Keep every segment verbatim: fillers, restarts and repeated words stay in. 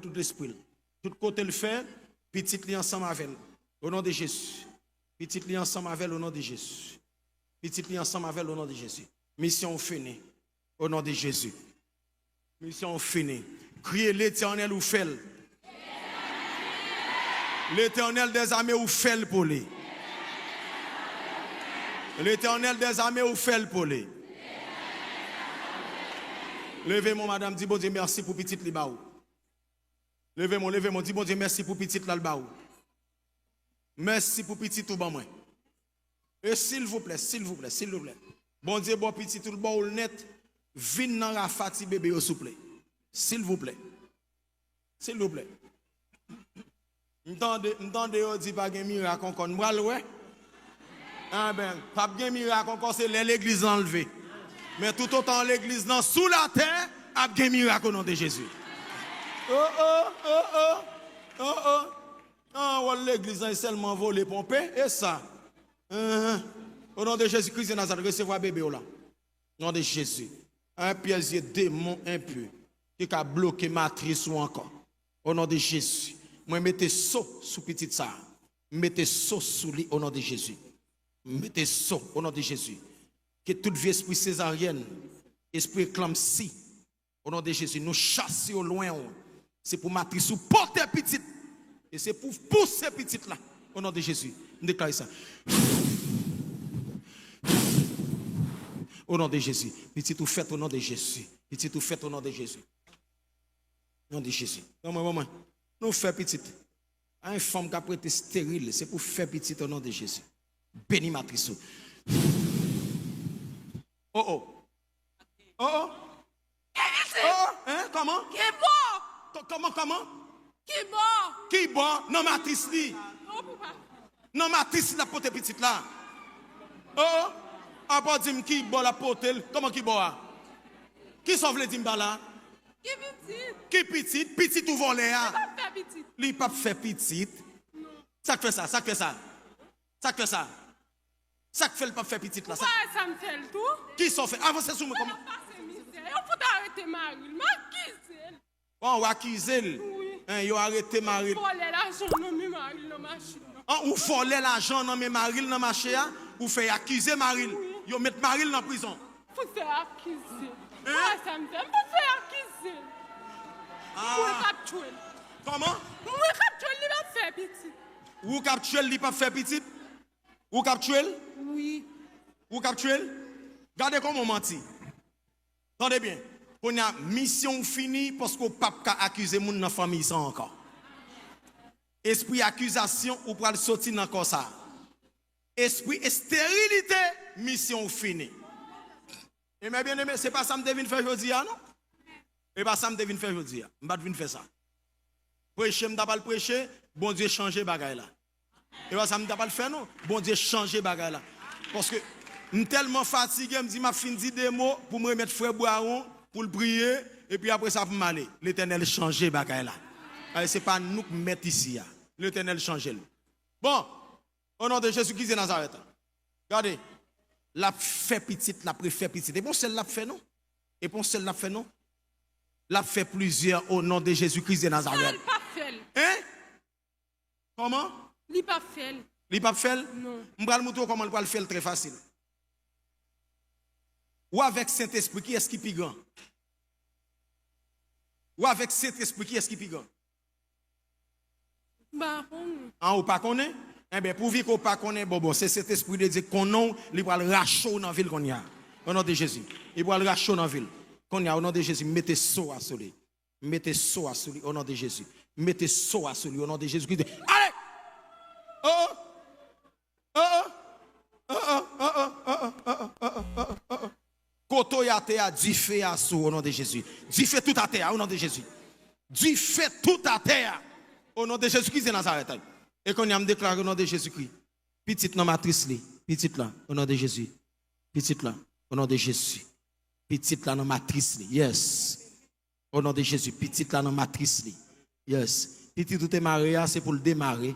tout lespri l. Tout kote l fè, pitit li ansanm avè l. O non de Jezi. Pitit li ansanm avè l, o non de Jezi. Pitit li ansanm avè l, o non de Jezi. Misyon w fini. O non de Jezi. Misyon w fini. Kriye Letènèl ou fè l. Letènèl dèzame ou fè l pou li. Letènèl dèzame ou fè l pou li. Leve men w, madanm, di Bondye mèsi pou pitit li ba ou. Leve men w, leve men w, di Bondye mèsi pou pitit la l ba ou. Mèsi pou pitit ou ban mwen. E silvouplè, silvouplè, silvouplè. Bondye ba w pitit ou, l ba w l nèt. Vin nan Rafa ti bebe yo souple. Silvouplè. Silvouplè. M tande, m tande yo di pa gen mirak ankò. Nou pral wè. Enben, p ap gen mirak ankò, se lè legliz lan leve. Men toutotan legliz lan sou latè, ap gen mirak o non de Jezi. Oh, oh, oh, oh, oh, oh. An, wòl legliz lan e sèlman vole ponpe, e sa. Enhen. O non de Jezi Kris de Nazarèt, resevwa bebe w la. Non de Jezi. An pyè zye demon enpe ki ka bloke matris ou ankò. O non de Jezi. Mwen mete so sou pitit sa. M mete so sou li o non de Jezi. M mete so o non de Jezi. Ke tout vye espri sezaryèn, espri eklanmsi, o non de Jezi, nou chase yo lwen w. Se pou matris ou pote pitit. E se pou pouse pitit la. O non de Jezi, m deklare sa. O non de Jezi, pitit ou fèt o non de Jezi. Pitit ou fèt o non de Jezi. Non de Jezi. Ban mwen, ban mwen. Nou fè pitit. A yon fanm k ap rete esteril, se pou fè pitit o non de Jezi. Beni matris ou. Oh, oh. Oh, oh. Oh, oh. Hein? Kòman? Kibò! Kò-, kòman, kòman? Kibò! Kibò nan matris li. Oh, papa. Nan matris li l ap pote pitit la. Oh, oh. Apa w di m kibò l ap pote l. Kòman kibò a? Kisa w vle di m pa la? Ki pitit? Ki pitit? Pitit ou vòlè a. Li p ap fè pitit. Li p ap fè pitit. Non. Sa k fè sa? Sa k fè sa? Sa k fè sa? Sa k fè l p ap fè pitit la? Ou pa wè sa m fè l tou? Kisa w fè? Avanse sou mwen kòman? Mwen ap pase mizè. Yo fout arete mari l. M akize l. Bon, w akize l. Wi. Hein, yo arete mari l. Vòlè lajan nan men mari l nan mache a. An, ou vòlè lajan nan men mari l nan mache a, ou fè y akize mari l. Wi. Yo met mari l nan prizon. Fout fè akize. Hein? Wè sa m fè. M fout fè akize. Ah. Mwen k ap tchwe l. Kòman? Mwen k ap tchwe l, li p ap fè pitit. Ou k ap tchwe l, li p ap fè pitit? Ou k ap tchwe l? Wi. Ou k ap tchwe l? Gade kòman w manti. Tande byen. Kounye a, misyon w fini paske w p ap ka akize moun nan fanmi sa ankò. Espri akizasyon, ou pral soti nan kò sa. Espri esterilite, misyon w fini. E men byeneme, se pa sa m te vin fè jodi a, non. E pa sa m te vin fè jodi a. M pa t vin fè sa. Preche m ta pral preche, Bondye chanje bagay la. E pa sa m ta pral fè, non. Bondye chanje bagay la. Paske m tèlman fatige, m di m ap fin di de mo pou m remèt frè Bwawon, pou l priye, epi apre sa pou m ale. Letènèl chanje bagay la. Ay, se pa nou k mèt isi a. Letènèl chanje l. Bon, o non de Jezi Kris de Nazarèt. Gade, l ap fè pitit, l ap refè pitit. E pa yon sèl l ap fè, non. E pa yon sèl l ap fè, non. L ap fè plizyè o non de Jezi Kris de Nazarèt. Sèl pa fè l. Hein? Kòman? Li p ap fè l. Li p ap fè l? Non. M pral montre w kòman l pral fè l trè fasil. Ou avèk Sentespri, kiyès ki pi gran? Ou avèk Sentespri, kiyès ki pi gran? M pa konnen. An, ou pa konnen? Enben, pouvi ke w pa konnen, bon, bon, se Sentespri de Dye k konnen w, li pral rache w nan vil kounye a. O non de Jezi. Li pral rache w nan vil. Kounye a, o non de Jezi, m mete so a sou li. M mete so a sou li, o non de Jezi. M mete so a sou li, o non de Jezi Kris. Ale! Oh, oh! Oh, oh! Oh, oh! Kote w ye atè a, dife a sou, o non de Jezi. Dife tout atè a, o non de Jezi. Dife tout atè a, o non de Jezi Kris de Nazarèt. E kounye a, m deklare, o non de Jezi Kris, pitit nan matris li, pitit la, o non de Jezi. Pitit la, o non de Jezi. Pitit la nan matris li, yes. O non de Jezi, pitit la nan matris li. Yes. Pitit ou te mare a, se pou l demare.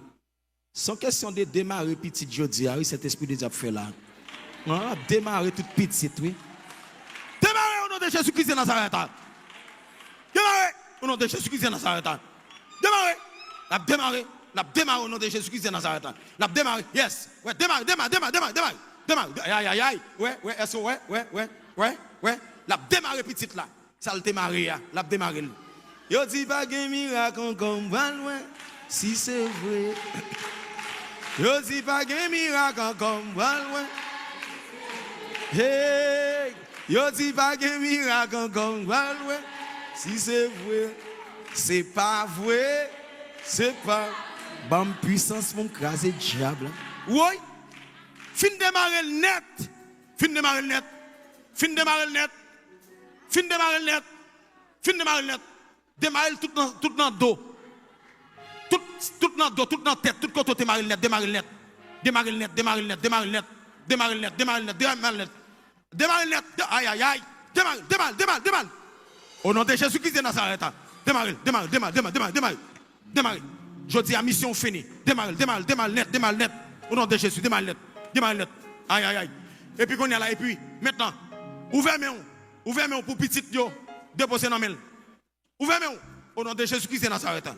Se yon kesyon de demare pitit jodi a, wi, Sentespri de Dye ap fè la. An, demare tout pitit, wi. Demare o non de Jezi Kris de Nazarèt. Demare o non de Jezi Kris de Nazarèt. L ap demare. L ap demare o non de Jezi Kris de Nazarèt la. L ap demare. Yes. Wè, demare, demare, demare, demare, demare. Demare. Ay, ay, ay, ay. Wè, wè, èske w wè, wè, wè, wè, wè. L ap demare pitit la. Sa l te mare a, l ap demare l. Yo di pa gen mirak ankò, m pral wè si se vre. Yo di pa gen mirak ankò, m pral wè. Hey! Yo di pa gen mirak ankò, m pral wè si se vre. Se pa vre, se pa. Ban m pwisans pou m kraze dyab la. Woy! Fin demare l nèt. Fin demare l nèt. Fin demare l nèt. Fin demare l nèt. Fin demare l nèt. Demare l tout nan, tout nan do. Tout, tout nan do, tout nan tèt, tout kote w te mare l nèt, demare l nèt. Demare l nèt, demare l nèt, demare l nèt. Demare l nèt, demare l nèt, demare l nèt. Demare l nèt. De-, ay, ay, ay. Demare l, demare l, demare l, demare l. O non de Jezi Kris de Nazarèt, a. Demare l, demare l, demare l, demare l, demare l, demare l. Demare. Jodi a, misyon w fini. Demare l, demare l, demare l nèt, demare l nèt. O non de Jezi, demare l nèt. Demare l nèt. Ay, ay, ay. Epi kounye a la, epi, mentnan, ouvè men w. Ouvè men w pou pitit yo. Depoze nan men l. Ouvè men w. O non de Jezi Kris de Nazarèt.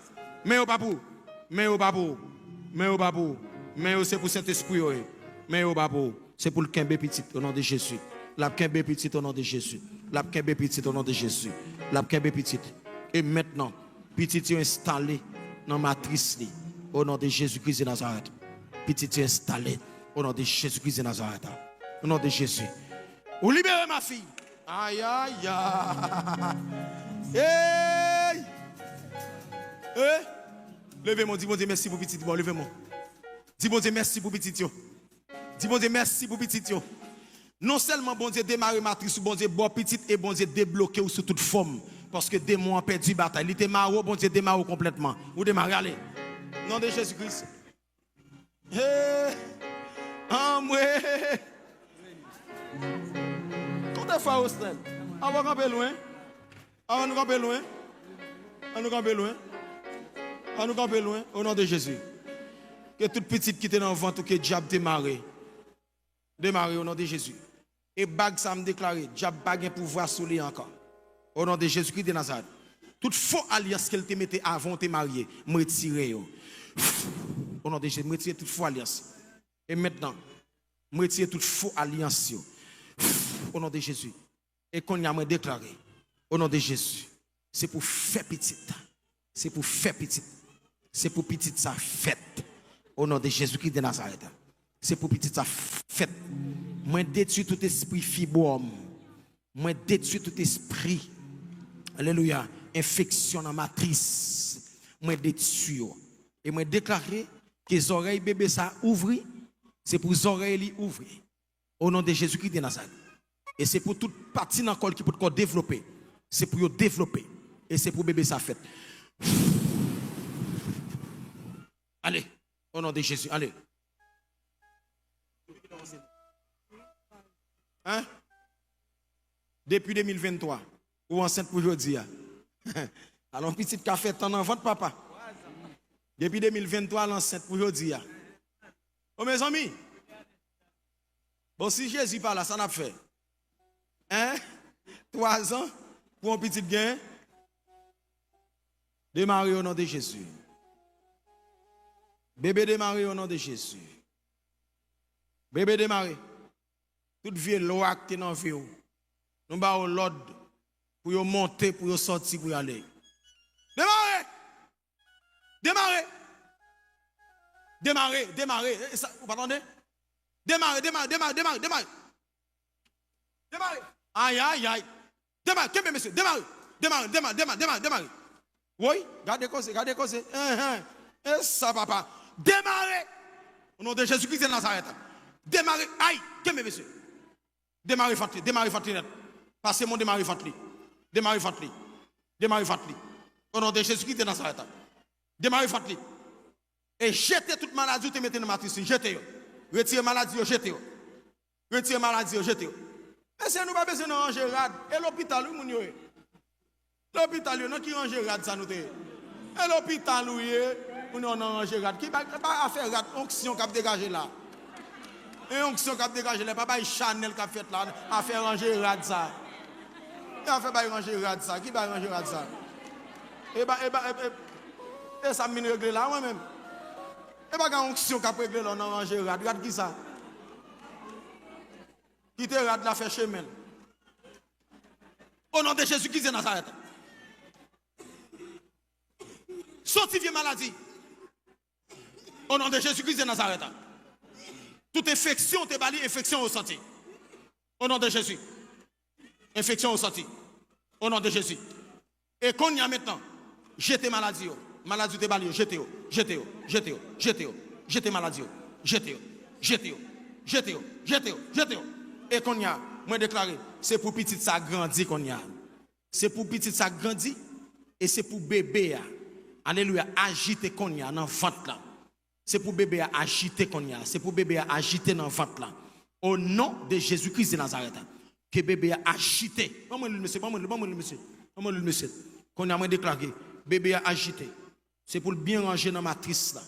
Men yo pa pou ou. Men yo pa pou ou. Men yo pa pou ou. Men yo se pou Sentespri yo ye. Men yo pa pou ou. Se pou l kenbe pitit o non de Jezi. L ap kenbe pitit o non de Jezi. L ap kenbe pitit o non de Jezi. L ap kenbe pitit. E mentnan, pitit yo enstale nan matris li. O non de Jezi Kris de Nazarèt. Pitit yo enstale. O non de Jezi Kris de Nazarèt. O non de Jezi. Ou libere, ma fille. Ay, ay, ay. Hey! Eh! Leve men w, di Bondye mèsi pou pitit, bon, leve men w. Di Bondye mèsi pou pitit yo. Di Bondye mèsi pou pitit yo. Non sèlman Bondye demare matris ou, Bondye ba w pitit e Bondye debloke w sou tout fòm. Paske demon an pèdi batay. Li te mare w, Bondye demare w konplètman. Ou demare, ale. Non de Jezi Kris. Hey! Anmwe! Kote frè Rosnel? An nou kanpe lwen? An nou kanpe lwen? An nou kanpe lwen? An nou kanpe lwen? O non de Jezi. Ke tout pitit ki te nan vant ou ke dyab te mare. Demare o non de Jezi. E bag sa a m deklare, dyab pa gen pouvwa sou li ankò. O non de Jezi Kris de Nazarèt. Tout fo alyans ke l te mete avan w te marye, m retire yo. O non de Jezi, m retire tout fo alyans. E mentnan, m retire tout fo alyans yo. O non de Jezi. E kounye a mwen deklare, o non de Jezi, se pou fè pitit. Se pou fè pitit. Se pou pitit sa fèt. O non de Jezi Kris de Nazarèt. Se pou pitit sa fèt. Mwen detwi tout espri fibwòm. Mwen detwi tout espri, alelouya, enfeksyon nan matris. Mwen detwi yo. E mwen deklare ke zòrèy bebe sa ouvri. Se pou zòrèy li ouvri. O non de Jezi Kris de Nazarèt. E se pou tout pati nan kò l ki potko devlope. Se pou yo devlope. E se pou bebe sa fèt. Ale. O non de Jezi. Ale. Hein? Depi de mil venntwa, ou ansent pou jodi a. Alò, pitit ka fèt an nan vant papa. Depi de mil venntwa, l ansent pou jodi a. O, mezanmi! Bon, si Jezi pa la, sa n ap fè? Hein? Twazan pou yon pitit gen? Demare o non de Jezi. Bebe demare o non de Jezi. Bebe demare. Tout vye lwa k te nan vi w, nou ba yo lòd pou yo monte, pou yo sòti, pou y ale. Demare! Demare! Demare, demare. E, e sa, ou pa tande? Demare, demare, demare, demare, demare. Demare. Ay, ay, ay. Demare, kenbe mesye, demare. Demare, demare, demare, demare, demare. Woy, gade koze, gade koze. Enhen. E sa, papa. Demare. O non de Jezi Kris de Nazarèt. Demare. Ay, kenbe mesye. Demare vant li, demare vant li nèt. Pase men w demare vant li. Demare vant li. Demare vant li. O non de Jezi Kris de Nazarèt. Demare vant li. E jete tout maladi ou te mete nan matris li. Jete yo. Retire maladi yo, jete yo. Retire maladi yo, jete yo. Mesye, nou pa bezwen nan ranje rad. E lopital, wi, moun yo ye. Lopital yo, nan ki ranje rad sa nou te ye? E lopital ou ye, moun yo nan ranje rad. Ki ba, ba afè rad, onksyon k ap degaje la. E onksyon k ap degaje la, pa bay chanèl k ap fèt la, afè ranje rad sa. E afè bay ranje rad sa, ki bay ranje rad sa? E ba, e ba, e, e, E sa m vin regle la, mwen menm. E pa gen onksyon k ap regle lè w nan ranje rad. Rad ki sa? Kite rad la fè chemen l. O non de Jezi Kris de Nazarèt. Soti vye maladi. O non de Jezi Kris de Nazarèt. Tout enfeksyon te ba li, enfeksyon yo soti. O non de Jezi. Enfeksyon yo soti. O non de Jezi. E kounye a mentnan, jete maladi yo. Maladi yo te ba li yo, jete yo, jete yo, jete yo, jete yo, jete maladi yo, jete yo, jete yo, jete yo, jete yo, jete yo, jete yo. E kounye a, mwen deklare, se pou pitit sa grandi kounye a. Se pou pitit sa grandi, e se pou bebe a, alelouya, ajite kounye a nan vant la. Se pou bebe a ajite kounye a. Se pou bebe a ajite nan vant la. O non de Jezi Kris de Nazarèt. Ke bebe a ajite. Ban mwen lwil, mesye. Ban mwen lwil, ban mwen lwil, mesye. Ban mwen lwil, mesye. Kounye a, mwen deklare, bebe a ajite. Se pou l byen ranje nan matris la.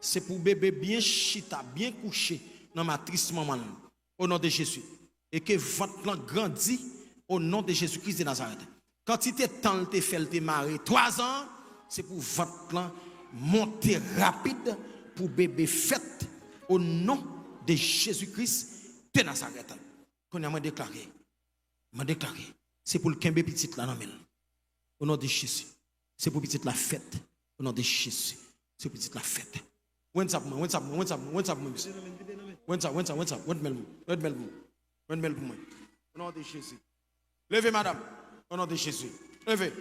Se pou bebe byen chita, byen kouche nan matris manman l. O non de Jezi. E ke vant lan grandi o non de Jezi Kris de Nazarèt. Kantite tan l te fè l te mare twazan an, se pou vant lan monte rapid pou bebe fèt o non de Jezi Kris de Nazarèt. Kounye a mwen deklare, mwen deklare, se pou l kenbe pitit la nan men l. O non de Jezi. Se pou pitit la fèt. O non de Jezi. Se pou pitit la fèt. Wens ap mwen, wens ap mwen, wens ap mwen, wens ap mwen, mesye. Wens ap, wens ap, wens ap, wens mèl mwen, wens mèl mwen, wens mèl pou mwen. O non de Jezi. Leve, madanm. O non de Jezi. Leve.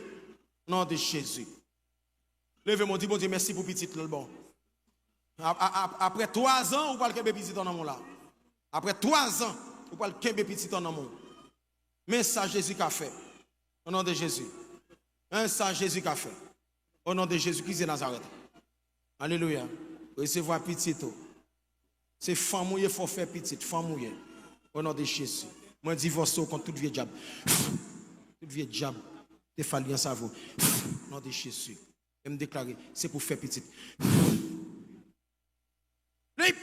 O non de Jezi. Leve, mwen di Bondye mèsi pou pitit la, l ba w. A- a- a- Apre twazan, ou pral kenbe pitit an nan men w la. Apre twazan, ou pral kenbe pitit an nan men w. Men sa Jezi ka fè. O non de Jezi. Men sa Jezi ka fè. O non de Jezi Kris de Nazarèt. Alelouya. Resevwa pitit ou. Se fanm ou ye, fò w fè pitit. Fanm ou ye. O non de Jezi. Mwen divòse w kont tout vye dyab. Tout vye dyab te fè alyans avè w. O non de Jezi. E m deklare, se pou w fè pitit. Lib!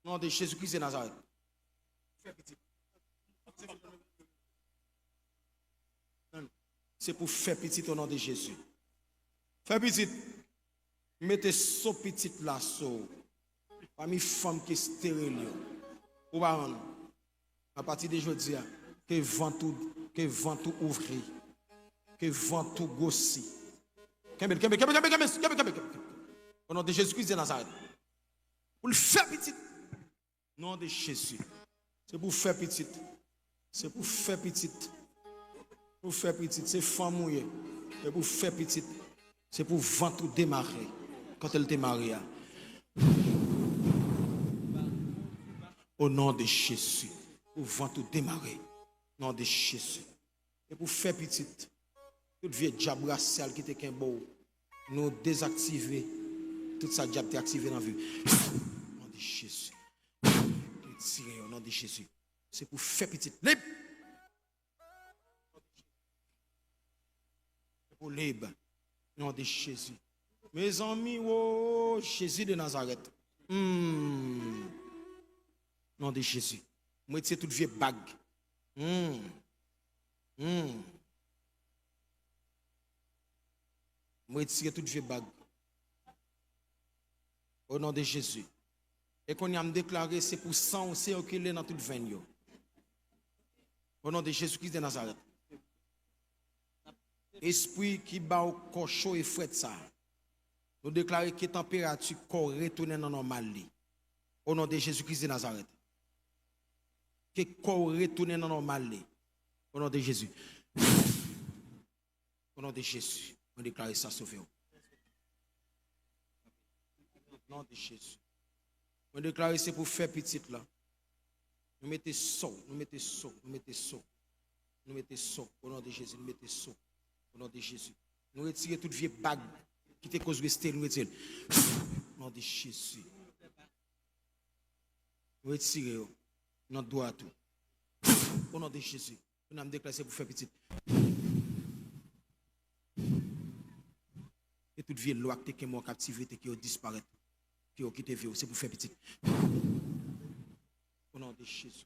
Non de Jezi Kris de Nazarèt. Fè pitit. Se pou fè pitit o non de Jezi. Fè pitit. Mete so pitit la sou ou. Pami fanm ki esteril yo. Ou pa rann. Apati de jodi a, ke vant ou, ke vant ou ouvri. Ke vant ou gwosi. Kenbe l, kenbe, kenbe, kenbe, kenbe, kenbe, kenbe, kenbe, kenbe. O non de Jezi Kris de Nazarèt. Pou l fè pitit. Non de Jezi. Se pou fè pitit. Se pou fè pitit. Pou fè pitit. Se fanm ou ye. Se pou fè pitit. Se pou vant ou demare. Kote l te mare a. O non de Jezi. Pou vant ou demare. Non de Jezi. E pou fè pitit. Tout vye dyab rasyal ki te kenbe w, nou dezaktive tout sa dyab te aktive nan vi w. Non de Jezi. Retire yo, non de Jezi. Se pou fè pitit lib. Se pou lib. Non de Jezi. Mezanmi, wo, Jezi de Nazarèt. Hmm. Non de Jezi. Mwen retire tout vye bag. Hmm. Hmm. Mwen retire tout vye bag. O non de Jezi. E kounye a m deklare se pou san w sikile nan tout venn yo. O non de Jezi Kris de Nazarèt. Espri ki ba w kò cho e frèt sa. Nou deklare ke tanperati kò w retounen nan nòmal li. O non de Jezi Kris de Nazarèt. Ke kò w retounen nan nòmal li. O non de Jezi. O non de Jezi. Mwen deklare sa sove w. O non de Jezi. Mwen deklare se pou fè pitit la. Nou mete so, nou mete so, nou mete so. Nou mete so. O non de Jezi, nou mete so. O non de Jezi. Nou retire tout vye bag ki te koz reste, nou retire l. O non de Jezi. Nou retire yo. Nan dwat ou. O non de Jezi. Kounye a m deklare se pou fè pitit. E tout vye lwa ki te kenbe w an kaptivite, ke yo disparèt. Ke yo kite vi w. Se pou fè pitit. O non de Jezi.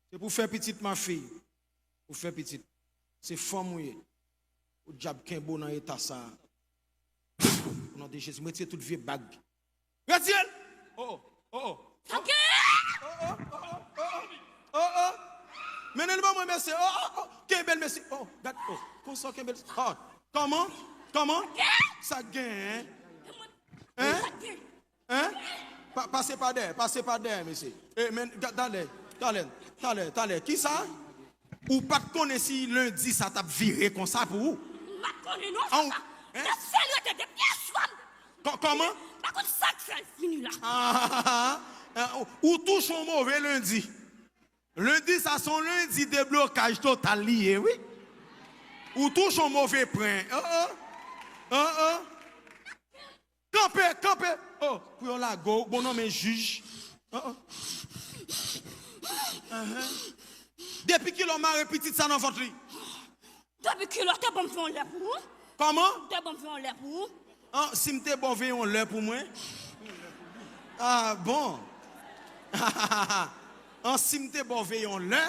Se pou fè pitit, ma fille. Pou fè pitit. Se fanm ou ye. Podyab kenbe w nan eta sa. O non de Jezi, m retire tout vye bag. Retire l! Oh, oh, oh, oh. Sa gen? Oh, oh, oh, oh, oh, oh, oh. Mennen l ban mwen, mesye. Oh, oh, oh. Kenbe l, mesye. Oh, gad. Oh, konsa w kenbe l. Oh, kòman? Kòman? Sa gen? Hein? Sa gen? Hein? Pa, pase pa dèyè, pase pa dèyè, mesye. E, men, ga-, talè, talè, talè, talè. Kisa? Ou pa t konnen si lendi sa t ap vire konsa pou ou? M pa t konnen non, sa. Hein? Te sèl rete depi yè swa. Kò-, kòman? M pa konn sa k fè l vini la. Ah, ah, ah, ah. Ou touche yon move lendi. Lendi sa se yon lendi deblokaj total li ye, wi. Ou touche yon move pwen. Oh, oh. Oh, oh. Kanpe, kanpe. Oh, pou yo lage w, bon non, men jij. Oh, oh. Ahan. Depi kilè w mare pitit sa nan vant li? Depi kilè w te ban m fè yon lè pou ou? Kòman? Te ban m fè yon lè pou ou? An, si m te ba w veye yon lè pou mwen? Ah, bon. An, si m te ba w veye yon lè?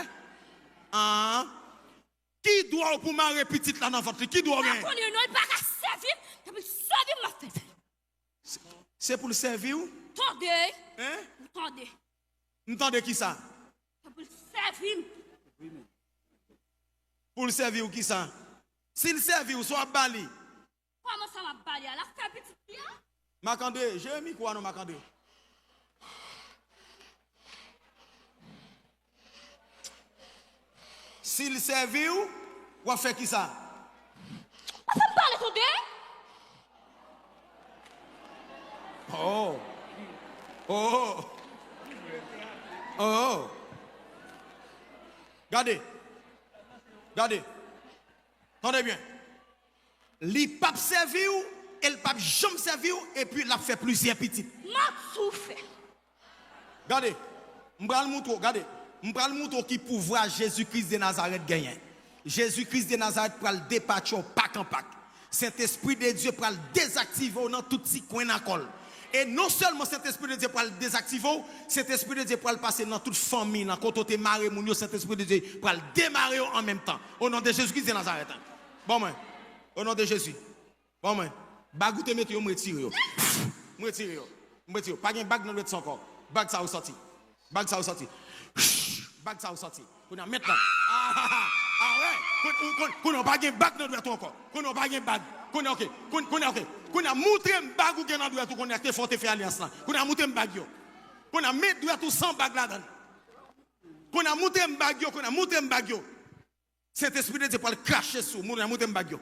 Ah. Ki dwa w pou mare pitit la nan vant li? Ki dwa w genyen? Pa konnen non, li pa ka sèvi m. Depi l sèvi m, m ap fè l. Se, se pou l sèvi w? Tande. Hein? Ou tande. M tande kisa? Se pou l sèvi m. Pou l sèvi w kisa? Si l sèvi w, sa w ap ba li? Kòman sa m ap ba li a? L ap fè pitit li a? Marc André, jere mikwo a non, Marc André. Si l sèvi w, w ap fè kisa? Pase m pale tande. Oh. Oh. Oh. Gade. Gade. Tande byen. Li p ap sèvi w e l p ap janm sèvi w, epi l ap fè plizyè pitit. M ap soufè. Gade, m pral montre w, gade, m pral montre w ki pouvwa Jezi Kris de Nazarèt genyen. Jezi Kris de Nazarèt pral depatche w pak an pak. Sentespri de Dye pral dezaktive w nan tout ti kwen nan kò l. E non sèlman Sentespri de Dye pral dezaktive w, Sentespri de Dye pral pase nan tout fanmi, nan kote w te mare moun yo, Sentespri de Dye pral demare yo an menm tan. O non de Jezi Kris de Nazarèt. Ban mwen. O non de Jezi. Ban mwen. Bag ou te mete yo, m retire yo. M retire yo. M retire yo. Pa gen bag nan dwèt sa ankò. Bag sa yo sòti. Bag sa yo sòti. Bag sa yo sòti. Kounye a mentnan. Ah, ah, ah, ah, wè. Koun-, koun-, koun-, kounye a w pa gen bag nan dwèt ou ankò. Kounye a w pa gen bag. Kounye a, oke. Koun-, kounye a, oke. Kounye a moutre m bag ou gen nan dwèt ou kounye a ki te fè w te fè alyans lan. Kounye a moutre m bag yo. Kounye a met dwèt ou san bag ladan l. Kounye a moutre m bag yo, kounye a moutre m bag yo. Sentespri de Dye pral krache sou ou. Moun nan, montre m bag yo.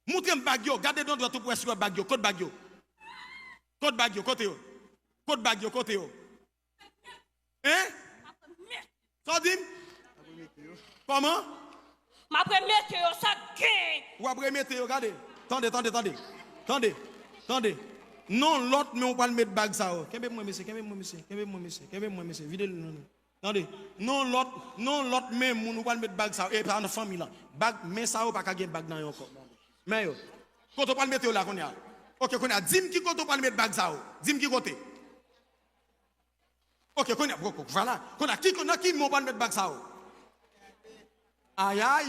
Montre m bag yo. Gade nan dwèt ou pou wè si w wè bag yo. Kot bag yo? Kot bag yo? Kote yo? Kot bag yo? Kote yo? Hein? Sa w di m? Kòman? M ap remete yo, sa k gen. W ap remete yo, gade. Tande, tande, tande. Tande, tande. Non, lòt men w pral met bag sa yo. Kenbe m mwen, mesye, kenbe m mwen, mesye, kenbe m mwen, mesye, kenbe m mwen, mesye. Vide l, non, non. Tande, non lòt, non lòt men moun ou pral met bag sa yo, e pa nan fanmi lan. Bag, men sa yo pa ka gen bag nan yo ankò. Men yo. Kote w pral mete yo la kounye a? Oke, kounye a, di m ki kote w pral met bag sa yo. Di m ki kote. Oke, kounye a, bon, bon, vwala. Kounye a, ki, nan ki men w pral met bag sa yo? Ayay.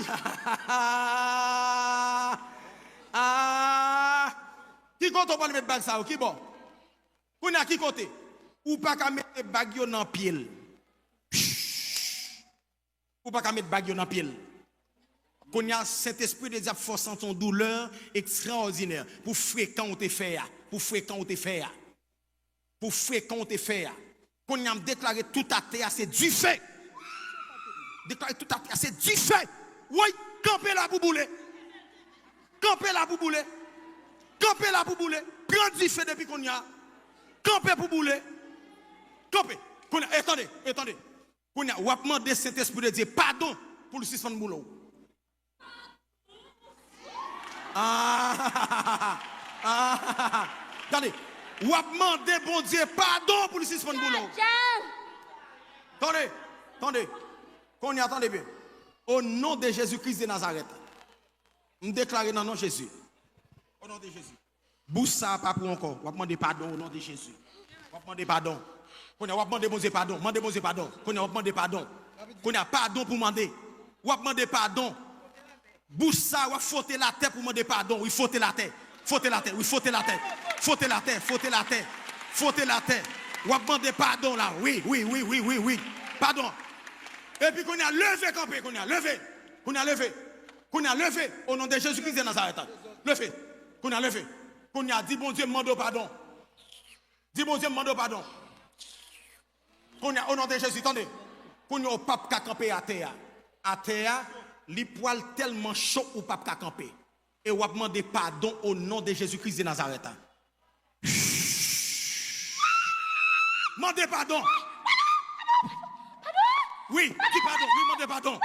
Ah. Ki kote w pral met bag sa yo? Ki bò? Kounye a ki kote? Ou pa ka mete bag yo nan pye l. Ou pa ka met bag yo nan pye l. Kounye a, Sentespri de Dye ap fè w santi yon doulè ekstraòdinè pou frekan ou te fè a. Pou frekan ou te fè a. Pou frekan ou te fè a. Kounye a, m deklare tout atè a se dife. Deklare tout atè a se dife. Woy, kanpe la pou boule. Kanpe la pou boule. Kanpe la pou boule. Pran dife depi kounye a. Kanpe pou boule. Kanpe. Kounye a, e tande, e tande. Kounye a, w ap mande Sentespri de Dye padon pou l sispann boule w. Ah, ah, tande, w ap mande Bondye padon pou l sispann boule w. Tande, tande. Kounye a, tande byen. O non de Jezi Kris de Nazarèt. M deklare nan non Jezi. O non de Jezi. Bouch sa a pa pou ankò. W ap mande padon o non de Jezi. W ap mande padon. Kounye a w ap mande Bondye padon. Mande Bondye padon. Kounye a w ap mande padon. Kounye a padon pou mande. W ap mande padon. Bouch sa, w ap fwote latè pou mande padon. Wi, fwote latè. Fwote latè, wi, fwote latè. Fwote latè, fwote latè. Fwote latè. W ap mande padon la. Wi, wi, wi, wi, wi, wi. Padon. Epi kounye a, leve kanpe, kounye a, leve. Kounye a, leve. Kounye a, leve. O non de Jezi Kris de Nazarèt. Leve. Kounye a, leve. Kounye a, di Bondye m mande w padon. Di Bondye m mande w padon. Kounye a, o non de Jezi, tande. Kounye a, ou p ap ka kanpe atè a. Atè a, li pwal tèlman cho ou p ap ka kanpe. E w ap mande padon o non de Jezi Kris de Nazarèt. Mande padon. Wi, di padon. Wi, mande padon.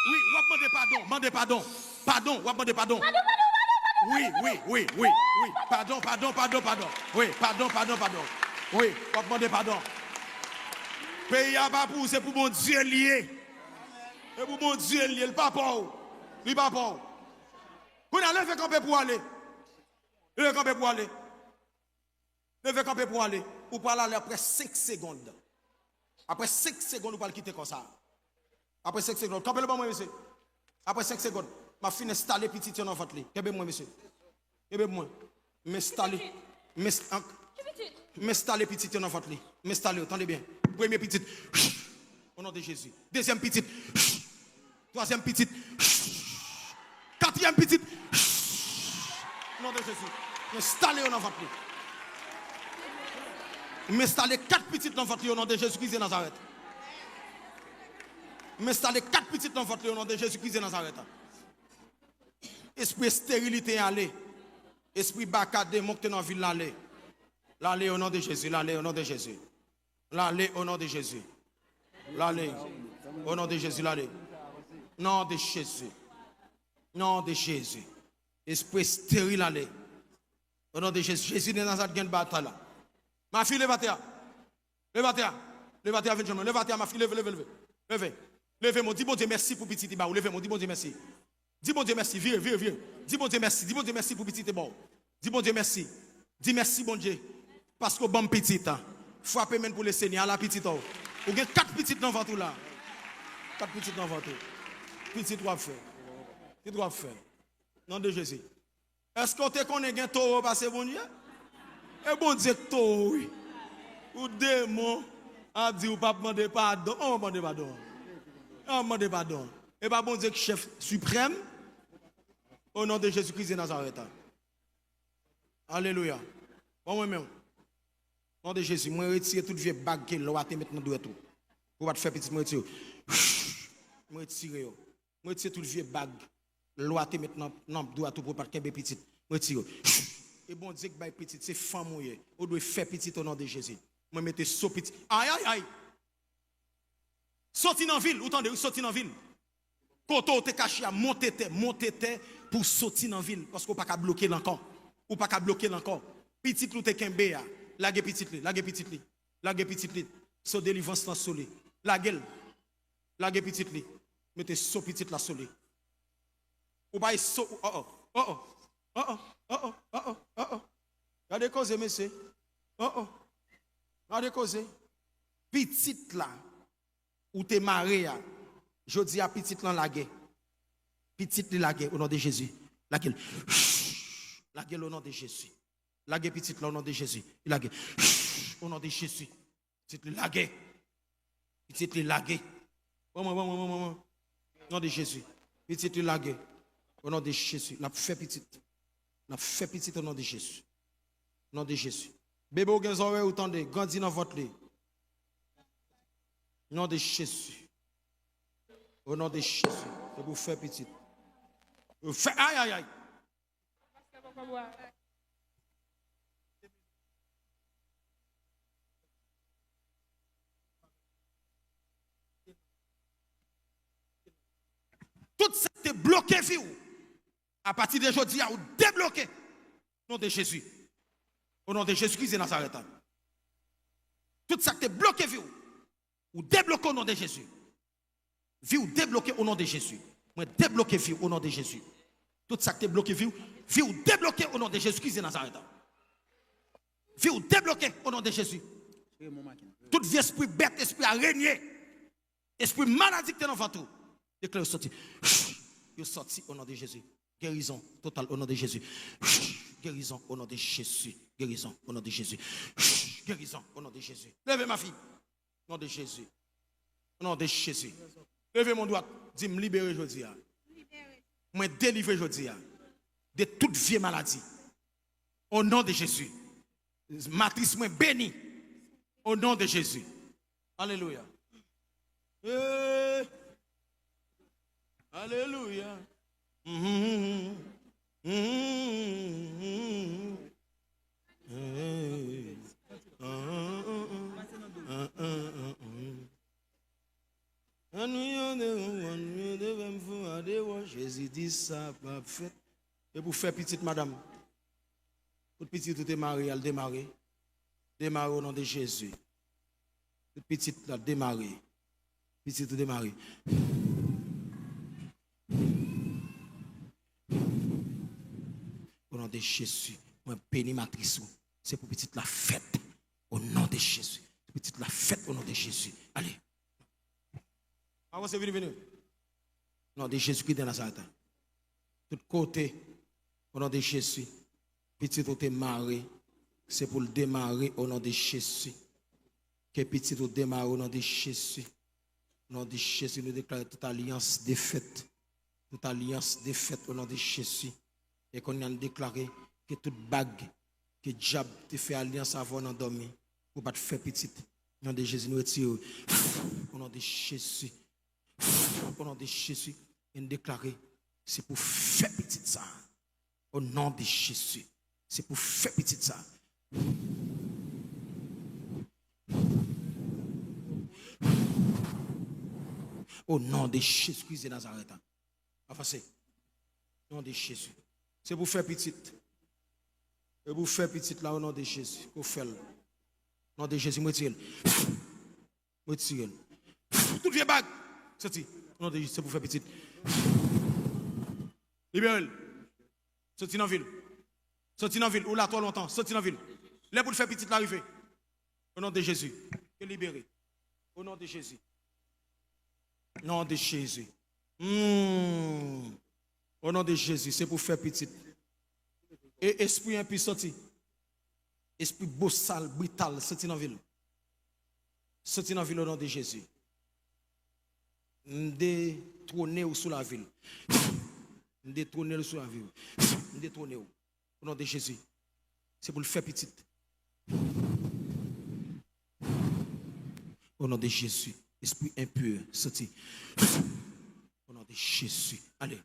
Wi, w ap mande padon. Mande padon. Padon, w ap mande padon. Wi, wi, wi, wi, wi. Padon, padon, padon, padon. Wi, padon, padon, padon. Wi, w ap mande padon. Peyi a pa pou ou, se pou Bondye l ye. Se pou Bondye l ye, l pa pa w. Li pa pa w. Kounye a, leve kanpe pou w ale. Leve kanpe pou w ale. Leve kanpe pou w ale. Ou pral ale apre senk segonn. Apre senk segonn, ou pral kite kò sa a. Apre senk segonn. Kanpe l ban mwen, mesye. Apre senk segonn, m ap fin enstale pitit yo nan vant li. Kenbe mwen, mesye. Kenbe mwen. M enstale. M enst-, an-, m enstale pitit yo nan vant li. M enstale yo, tande byen. Premye pitit. O non de Jezi. Dezyèm pitit. Twazyèm pitit. Katriyèm pitit. O non de Jezi. M enstale yo nan vant li. M enstale kat pitit nan vant li o non de Jezi Kris de Nazarèt. M enstale kat pitit nan vant li o non de Jezi Kris de Nazarèt. Espri esterilite ale. Espri baka demon ki te nan vil la ale. L ale o non de Jezi, l ale o non de Jezi. L ale o non de Jezi. L ale o non de Jezi, l ale. Non de Jezi. Non de Jezi. Espri esteril ale. O non de Jezi. Jezi de Nazarèt gen batay la. Mafi, leve atè a. Leve atè a. Leve atè a, vin jwenn mwen. Leve atè a, mafi. Leve, leve, leve. Leve. Leve, mon. Di Bondye mèsi pou pitit li ba ou. Leve, mon. Di Bondye mèsi. Di Bondye mèsi. Vire, vire, vire. Di Bondye mèsi. Di Bondye mèsi pou pitit li ba ou. Di Bondye mèsi. Di mèsi, Bondye. Paske w ban m pitit. Frape men pou Lesenyè. Ala pitit ou. Ou gen kat pitit nan vant ou la. Kat pitit nan vant ou. Pitit w ap fè. Pitit w ap fè. Non de Jezi. Èske w te konnen gen towo pase Bondye? E Bondye k towo, wi. Ou demon ap di ou p ap mande padon. An w ap mande padon. An w ap mande padon. E pa Bondye k chèf siprèm? O non de Jezi Kris de Nazarèt. Alelouya. Ban mwen men w. Non de Jezi, mwen retire tout vye bag ke lwa te met nan dwèt ou. Pou w pa t fè pitit, mwen retire yo. Mwen retire yo. Mwen retire tout vye bag lwa te met nan, nan dwèt ou pou w pa t kenbe pitit. Mwen retire yo. E Bondye k bay pitit, se fanm ou ye. Ou dwe fè pitit o non de Jezi. Mwen mete so pitit. Ay, ay, ay! Soti nan vil, ou tande, wi, soti nan vil. Kote w te kache a, monte tè, monte tè pou w soti nan vil, paske w pa ka bloke l ankò. Ou pa ka bloke l ankò. Pitit li w te kenbe a, lage pitit li, lage pitit li, lage pitit li. So delivrans lan sou li. Lage l. Lage pitit li. Mete so pitit la sou li. Ou bay so, oh, oh, oh, oh, oh, oh, oh, oh, oh, oh, oh. Gade koze, mesye. Oh, oh. Gade koze. Pitit la, ou te mare a. Jodi a, pitit lan lage. Pitit li lage, o non de Jezi. Lage l. Lage l o non de Jezi. Lage pitit la o non de Jezi. Li lage. O non de Jezi. Pitit li lage. Pitit li lage. Ban mwen, ban mwen, ban mwen, ban mwen. Non de Jezi. Pitit li lage. O non de Jezi. N ap fè pitit. N ap fè pitit o non de Jezi. Non de Jezi. Bebe w gen zòrèy ou tande. Grandi nan vant li. Non de Jezi. O non de Jezi. Se pou fè pitit. Fè, ay, ay, ay. Tout sa ki te bloke vi w, apati de jodi a, ou debloke. Non de Jezi. O non de Jezi Kris de Nazarèt. Tout sa ki te bloke vi w, ou debloke o non de Jezi. Vi w debloke o non de Jezi. Mwen debloke vi w o non de Jezi. Tout sa ki te bloke vi w, vi w debloke o non de Jezi Kris de Nazarèt. Vi w debloke o non de Jezi. Tout vye espri bèt, espri arenye, espri maladi ki te nan vant ou, deklare soti. Yo sòti o non de Jezi. Guérison totale au nom de Jésus. Guérison au nom de Jésus. Guérison au nom de Jésus. Guérison au nom de Jésus. Leve, ma fille. Au nom de Jésus. Au nom de Jésus. Leve men w dwat. Di m libere jodi a. Mwen delivre jodi a. De tout vye maladi. Au nom de Jésus. Matris mwen beni. Au nom de Jésus. Alelouya. Eh. Alelouya. Mhm. Mhm. Eh. Ah, ah, ah, ah. Ah, ah, ah, ah. Anwi yo de ou, anwi yo de fè m fou a de ou. Jezi di sa p ap fèt. E pou fè pitit, madanm. Tout pitit ou te mare, al demare. Demare o non de Jezi. Tout pitit la demare. Pitit ou demare. O non de Jezi, mwen beni matris ou. Se pou pitit la fèt. O non de Jezi. Pitit la fèt o non de Jezi. Ale. Avanse, vini, vini. Non de Jezi Kris de Nazarèt. Tout kote, o non de Jezi. Pitit ou te mare, se pou l demare o non de Jezi. Ke pitit ou demare o non de Jezi. O non de Jezi, nou deklare tout alyans defèt. Tout alyans defèt o non de Jezi. E kounye a n deklare ke tout bag ke dyab te fè alyans avè w nan dòmi, pou w pa t fè pitit. O non de Jezi, nou retire w. O non de Jezi. O non de Jezi. E n deklare, se pou fè pitit sa. O non de Jezi. Se pou fè pitit sa. O non de Jezi Kris de Nazarèt. Avanse. Non de Jezi. Se pou fè pitit. E pou fè pitit la, o non de Jezi. Pou fè l. Non de Jezi, mwen retire l. Mwen retire l. Tout vye bag. Soti. O non de Jezi, se pou fè pitit. Libere l. Soti nan vi l. Soti nan vi l. Ou la twò lontan. Soti nan vi l. Lè pou l fè pitit la rive. O non de Jezi. Ke libere. O non de Jezi. Non de Jezi. Hmm. O non de Jezi. Se pou fè pitit. E espri enpi soti. Espri bosal, brital, soti nan vi l. Soti nan vi l o non de Jezi. M detwone w sou lavi l. M detwone l sou lavi w. M detwone w. O non de Jezi. Se pou l fè pitit. O non de Jezi. Espri enpi, soti. O non de Jezi. Ale.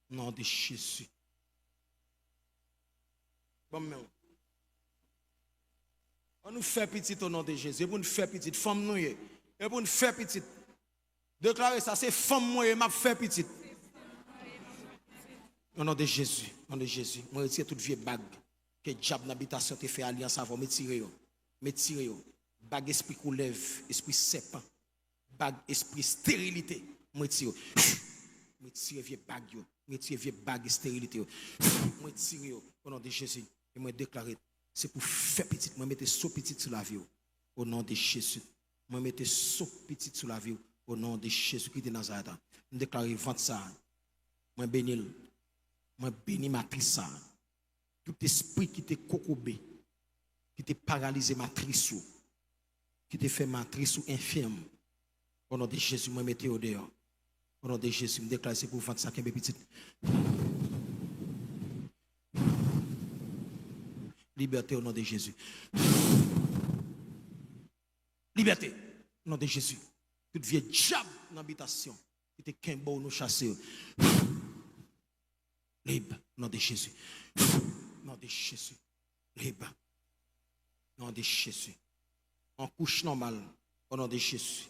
Non de Jezi. Ban m men w. An nou fè pitit o non de Jezi. E pou n fè pitit. Fanm nou ye. E pou n fè pitit. Deklare sa, se fanm mwen ye, m ap fè pitit. O non de Jezi, o non de Jezi, mwen retire tout vye bag ke dyab nan bitasyon te fè alyans avè w, m retire yo. M retire yo. Bag espri koulèv, espri sèpan, bag espri esterilite, mwen retire yo. Mwen retire vye bag yo. Mwen retire vye bag esterilite yo. Mwen retire yo o non de Jezi. E mwen deklare, se pou fè pitit. Mwen mete so pitit sou lavi w. O non de Jezi. Mwen mete so pitit sou lavi w. O non de Jezi Kris de Nazarèt. M deklare vant sa. Mwen beni l. Mwen beni matris sa. Tout espri ki te kokobe, ki te paralize matris ou, ki te fè matris ou enfèm, o non de Jezi, mwen mete yo deyò. O non de Jezi, m deklare se pou vant sa kenbe pitit. Libète o non de Jezi. Libète o non de Jezi. Tout vye dyab nan bitasyon ki te kenbe w, nou chase yo. Lib, non de Jezi. Non de Jezi. Lib. Non de Jezi. An kouch nòmal. O non de Jezi.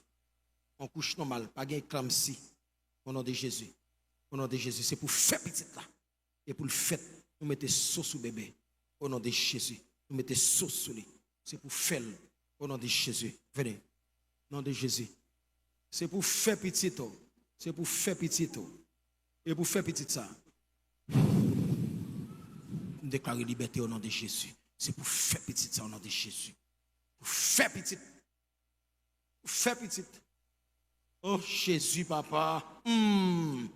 An kouch nòmal. Pa gen eklanmsi. O non de Jezi. O non de Jezi. Se pou fè pitit la. E pou l fèt, nou mete so sou bebe. O non de Jezi. Nou mete so sou li. Se pou fè l. O non de Jezi. Vini. Non de Jezi. Se pou fè pitit ou. Se pou fè pitit ou. E pou fè pitit sa. M deklare libète o non de Jezi. Se pou fè pitit sa o non de Jezi. Pou fè pitit. Pou fè pitit. O Jezi, papa. Hmm.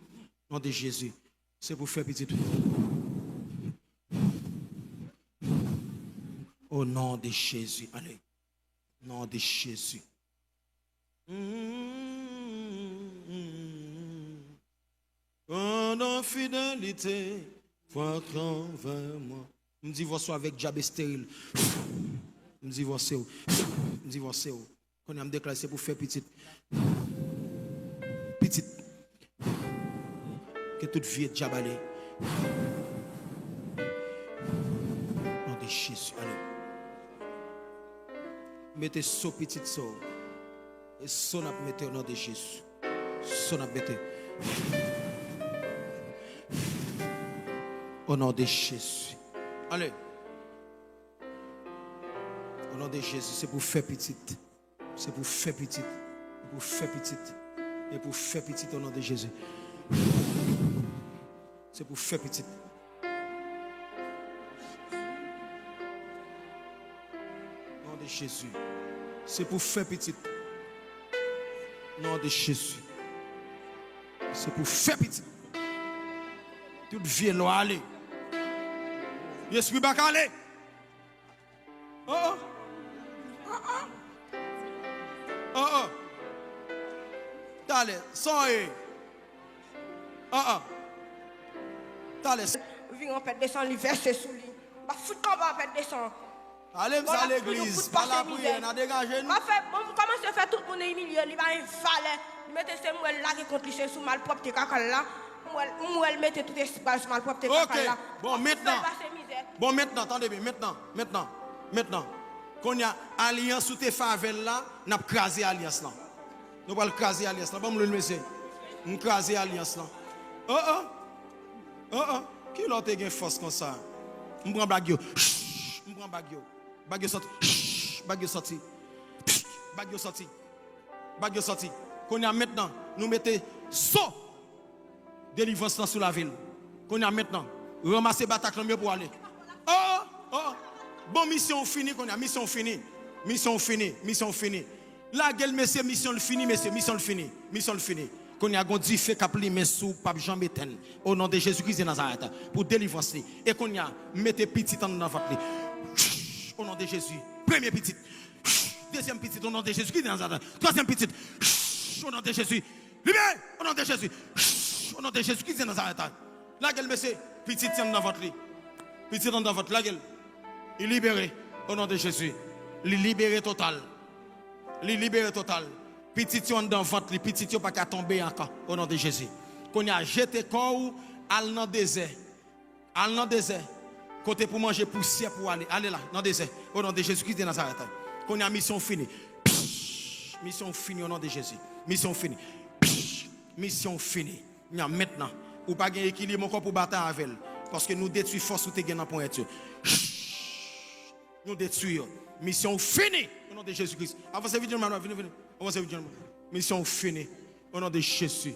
Non de Jezi. Se pou fè pitit. O non de Jezi. Ale. Non de Jezi. Pandan fidelite, fwa k anvè mwen. M divòse w avèk dyab esteril. M divòse w. M divòse w. Kounye a m deklare se pou fè pitit. Pitit. Ke tout vye dyab ale. Non de Jezi, ale. Mete so pitit so. E so n ap mete o non de Jezi. So n ap mete. O non de Jezi. Ale. O non de Jezi, se pou fè pitit. Se pou fè pitit. E pou fè pitit. E pou fè pitit o non de Jezi. Se pou fè pitit. Non de Jezi. Se pou fè pitit. Non de Jezi. Se pou fè pitit. Tout vye lwa ale. Espri bak ale. Oh, oh. Oh, oh. Oh, oh. Talè, sa w ye? Oh, oh. Talè. Vire yon pèt de san, li vèse sou li. M ap fout kanpe yon pèt de san. Ale, m sa legliz, pa lapriyè, n a degaje nou. M ap fè, bon, m kòmanse fè tout moun imilye, li pa gen valè. Li mete se m wè l lage kont li, se sou malpwòpte kaka l la. M wè l, m wè l mete tout espri l sou malpwòpte kaka l la. Ok, bon, mentnan. Fè l pase mizè. Bon, mentnan, tande byen, mentnan, mentnan, mentnan. Kounye a, alyans ou te fè avè l la, n ap kraze alyans lan. Nou pral kraze alyans lan. Ban m lwil, mesye. M kraze alyans lan. Oh, oh. Oh, oh. Kilè w te gen fòs konsa? M pran bag yo. Shh, m pran bag yo. Bag yo sòti. Shh, bag yo sòti. Shh, bag yo sòti. Bag yo sòti. Kounye a mentnan, nou mete so delivrans lan sou lavi l. Kounye a mentnan, ranmase bataklan m yo pou ale. Oh, oh. Bon, misyon w fini kounye a, misyon w fini. Misyon w fini, misyon w fini. Lage l, mesye, misyon l fini, mesye, misyon l fini. Misyon l fini. Kounye a, gon dife k ap limen sou w, p ap janm etenn. O non de Jezi Kris de Nazarèt, pou delivrans li. E kounye a, mete pitit anndan vant li. O non de Jezi. Premye pitit. Dezyèm pitit, o non de Jezi Kris de Nazarèt. Twazyèm pitit. O non de Jezi. Libere, o non de Jezi. O non de Jezi Kris de Nazarèt. Lage l, mesye. Pitit anndan vant li. Pitit anndan vant, lage l. Li libere, o non de Jezi. Li libere total. Li libere total. Pitit yo anndan vant li, pitit yo pa ka tonbe ankò, o non de Jezi. Kounye a, jete kò w, al nan dezè. Al nan dezè. Kote pou manje pousyè pou ale. Ale la, nan dezè. O non de Jezi Kris de Nazarèt. Kounye a, misyon w fini. Psh, misyon w fini, o non de Jezi. Misyon w fini. Psh, misyon w fini. Nya mentnan. Ou pa gen ekilib ankò pou batay avè l. Paske nou detwi fòs ou te gen nan ponyèt yo. Nou detwi yo. Misyon w fini. O non de Jezi Kris. Avanse vit, vini, vini. Avanse vit, vini. Misyon w fini. O non de Jezi.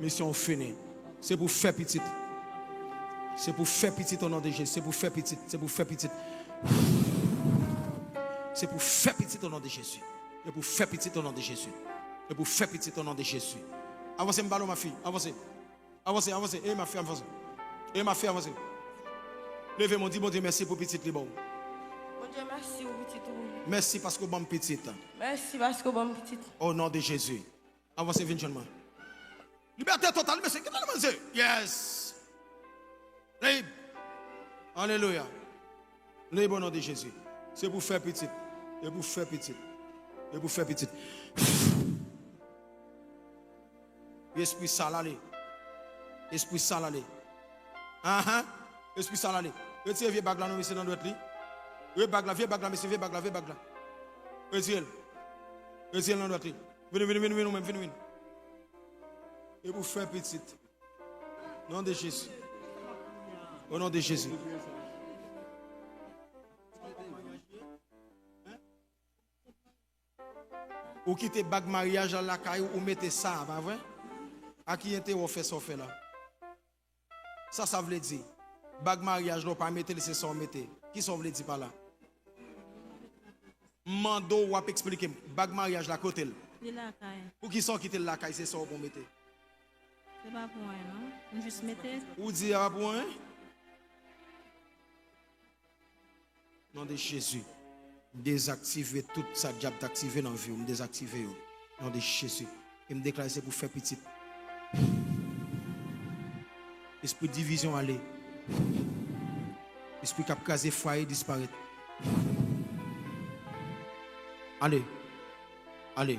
Misyon w fini. Se pou fè pitit. Se pou fè pitit o non de Jezi. Se pou fè pitit. Se pou fè pitit. Se pou fè pitit o non de Jezi. Se pou fè pitit o non de Jezi. Se pou fè pitit o non de Jezi. Avanse, m pale w, mafi. Avanse. Avanse, avanse. E mafi, avanse. E mafi, avanse. Leve men w, di Bondye mèsi pou pitit li ba w. Bondye, mèsi pou pitit ou. Mèsi paske w ban m pitit. Mèsi paske w ban m pitit. O non de Jezi. Avanse, vin jwenn mwen. Libète total, mesye. Kite l, mesye. Yes. Lib. Alelouya. Lib o non de Jezi. Se pou fè pitit. E pou fè pitit. E pou fè pitit. Espri sal ale. Espri sal ale. Ahan. Espri sal ale. Retire vye bag la non, mesye, nan dwèt li. Retire bag la, vye bag la, mesye, vye bag la, vye bag la. Retire l. Retire l nan dwèt li. Vini, vini, vini, vini, ou menm, vini, vini. E pou fè pitit. Non de Jezi. O non de Jezi. Ou kite bag maryaj la lakay ou, ou mete sa, pa vre? A ki enterè w fè sa w fè la? Sa sa vle di? Bag maryaj la w pa mete l, se sa w mete. Kisa w vle di pa la? M mande w, w ap eksplike m. Bag maryaj la, kote l? Li lakay. Poukisa w kite l lakay, se sa w pou mete? Se pa pou anyen, non. M jis mete. Ou di a pa pou anyen? Non de Jezi. M dezaktive tout sa dyab t aktive nan vi w. M dezaktive yo. Non de Jezi. E m deklare se pou fè pitit. Espri divizyon ale. Espri k ap kraze fwaye disparèt. Ale. Ale.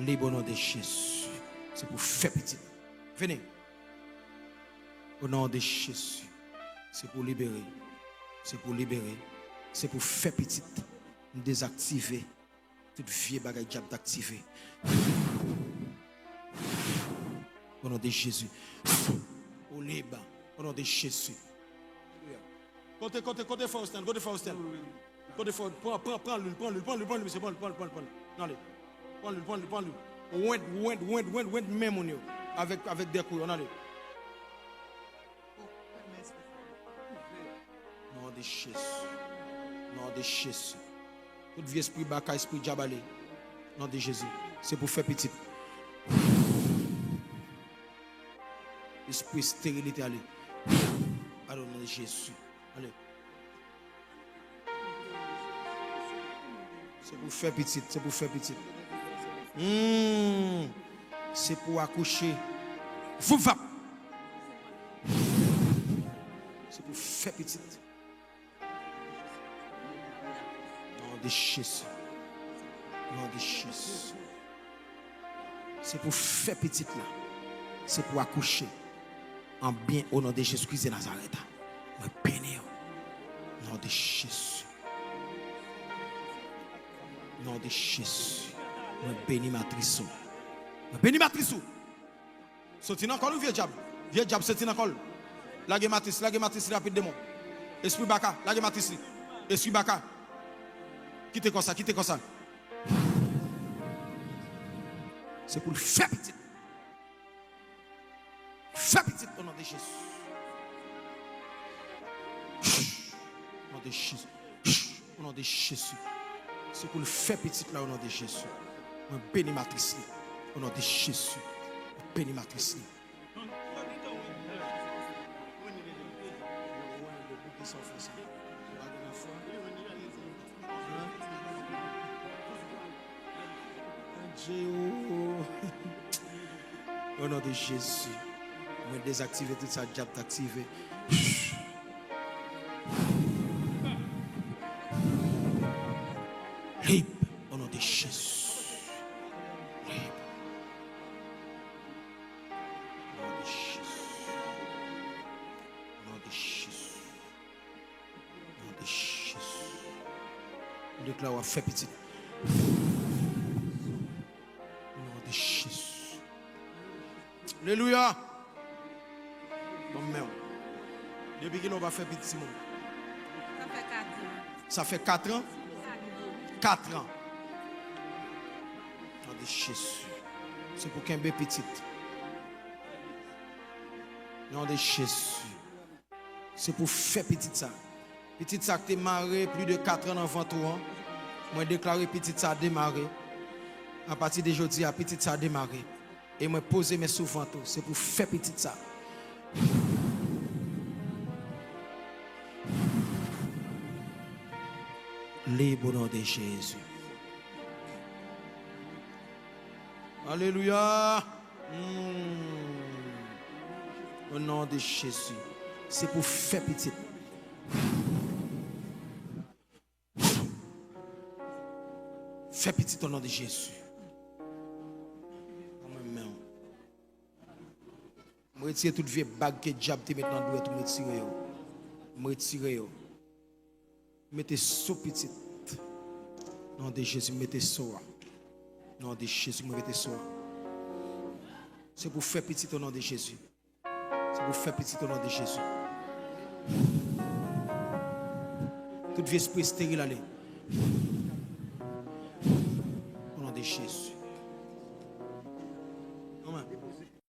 Lib o non de Jezi. Se pou fè pitit. Vini. O non de Jezi. Se pou libere. Se pou libere. Se pou fè pitit. M dezaktive tout vye bagay dyab t aktive. O non de Jezi. Ou lib. O non de Jezi. Kote, kote, kote Faustin, kote Faustin. Kote Faustin, pran, pran, pran lwil, pran lwil, pran lwil, pran lwil, mesye, pran lwil, pran lwil, pran lwil, pran lwil. Nan li. Pran lwil, pran lwil, pran lwil. Wend, wend, wend, wend, wend men moun yo. Avèk, avèk de kou yo, nan li. Non de Jezi. Non de Jezi. Tout vye espri baka, espri dyab ale. Non de Jezi. Se pou fè pitit. Espri esterilite ale. Ale o non de Jezi. Ale. Se pou fè pitit, se pou fè pitit. Hmm. Se pou akouche. Voup vap. Se pou fè pitit. Non de Jezi. Non de Jezi. Se pou fè pitit la. Se pou akouche. An byen o non de Jezi Kris de Nazarèt. Mwen beni w. Non de Jezi. Non de Jezi. Mwen beni matris ou. Mwen beni matris ou. Soti nan kò l, wi, vye dyab. Vye dyab, soti nan kò l. Lage matris, lage matris li rapid, demon. Espri baka, lage matris li. Espri baka. Kite kò sa, kite kò sa. Se pou l fè pitit. Fè pitit o non de Jezi. O non de Jezi. O non de Jezi. Se pou l fè pitit la o non de Jezi. Mwen beni matris li. O non de Jezi. Mwen beni matris li. O non de Jezi. Mwen dezaktive tout sa dyab t aktive. Lib. O non de Jezi. Lib. O non de Jezi. O non de Jezi. O non de Jezi. M deklare w ap fè pitit. O non de Jezi. Alelouya. Bon, men. Depi kilè w pa fè pitit, timoun? Sa fè kat an. Sa fè kat an? Kat an. Non de Jezi. Se pou kenbe pitit. Non de Jezi. Se pou fè pitit sa. Pitit sa k te mare plis de kat an nan vant ou an. Mwen deklare pitit sa demare. Apati de jodi a, pitit sa demare. E mwen poze men sou vant ou. Se pou fè pitit sa. Lib o non de Jezi. Alelouya. Hmm. O non de Jezi. Se pou fè pitit. Fè pitit o non de Jezi. Mwen menm. M retire tout vye bag ke dyab te met nan dwèt ou, m retire yo. M retire yo. Mete sou pitit. Non de Jezi, mete sou a. Non de Jezi, mwen mete sou a. Se pou fè pitit o non de Jezi. Se pou fè pitit o non de Jezi. Tout vye espri esteril ale. O non de Jezi.